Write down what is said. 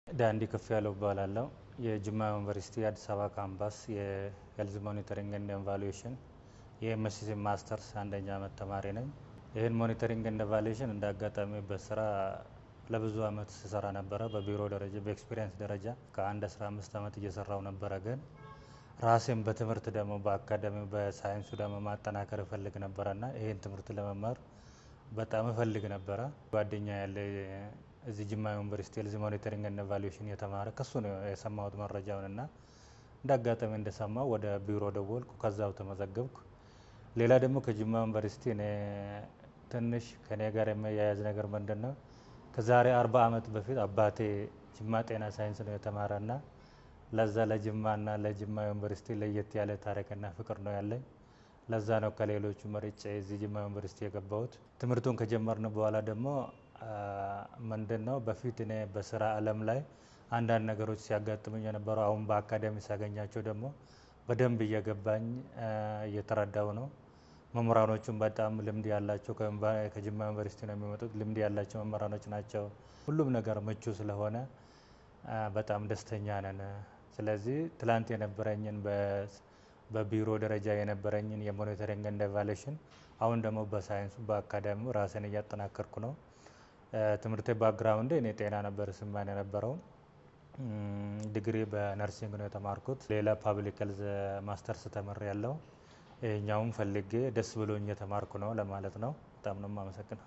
ዳንዲ ከፍ ያለው እባላለሁ። የጅማ ዩኒቨርሲቲ አዲስ አበባ ካምፓስ የ health monitoring and evaluation የ MSc masters አንደኛ ዓመት ተማሪ ነኝ። ይህን monitoring and evaluation እንደ አጋጣሚ በስራ ለብዙ አመት ስሰራ ነበረ። በቢሮ ደረጃ በ experience ደረጃ ከአንድ 15 ዓመት እየሰራው ነበረ። ግን ራሴን በትምህርት ደግሞ በአካዳሚ በሳይንሱ ደግሞ ማጠናከር እፈልግ ነበረና ይህን ትምህርት ለመማር በጣም እፈልግ ነበረ። ጓደኛ ያለ እዚህ ጅማ ዩኒቨርሲቲ health monitoring and evaluation የተማረ፣ ከሱ ነው የሰማሁት መረጃውን፣ እና እንደ አጋጣሚ እንደሰማው ወደ ቢሮ ደወልኩ። ከዛው ተመዘገብኩ። ሌላ ደግሞ ከጅማ ዩኒቨርሲቲ እኔ ትንሽ ከኔ ጋር የሚያያዝ ነገር ምንድን ነው? ከዛሬ 40 ዓመት በፊት አባቴ ጅማ ጤና ሳይንስ ነው የተማረና ለዛ ለጅማና ለጅማ ዩኒቨርሲቲ ለየት ያለ ታሪክና ፍቅር ነው ያለኝ። ለዛ ነው ከሌሎቹ መርጬ እዚህ ጅማ ዩኒቨርሲቲ የገባሁት። ትምህርቱን ከጀመርን በኋላ ደግሞ ምንድን ነው፣ በፊት እኔ በስራ አለም ላይ አንዳንድ ነገሮች ሲያጋጥሙኝ የነበረው አሁን በአካዳሚ ሳገኛቸው ደግሞ በደንብ እየገባኝ እየተረዳው ነው። መምህራኖቹም በጣም ልምድ ያላቸው፣ ከጅማ ዩኒቨርሲቲ ነው የሚመጡት፣ ልምድ ያላቸው መምህራኖች ናቸው። ሁሉም ነገር ምቹ ስለሆነ በጣም ደስተኛ ነን። ስለዚህ ትላንት የነበረኝን በቢሮ ደረጃ የነበረኝን የ monitoring and evaluation አሁን ደግሞ በሳይንሱ በአካዳሚው ራሴን እያጠናከርኩ ነው። ትምህርቴ background እኔ ጤና ነበር ስማር የነበረው። ዲግሪ በ nursing ነው የተማርኩት። ሌላ public health masters ተምሬያለሁ። ይሄኛውም ፈልጌ ደስ ብሎኝ የተማርኩ ነው ለማለት ነው። በጣም ነው የማመሰግነው።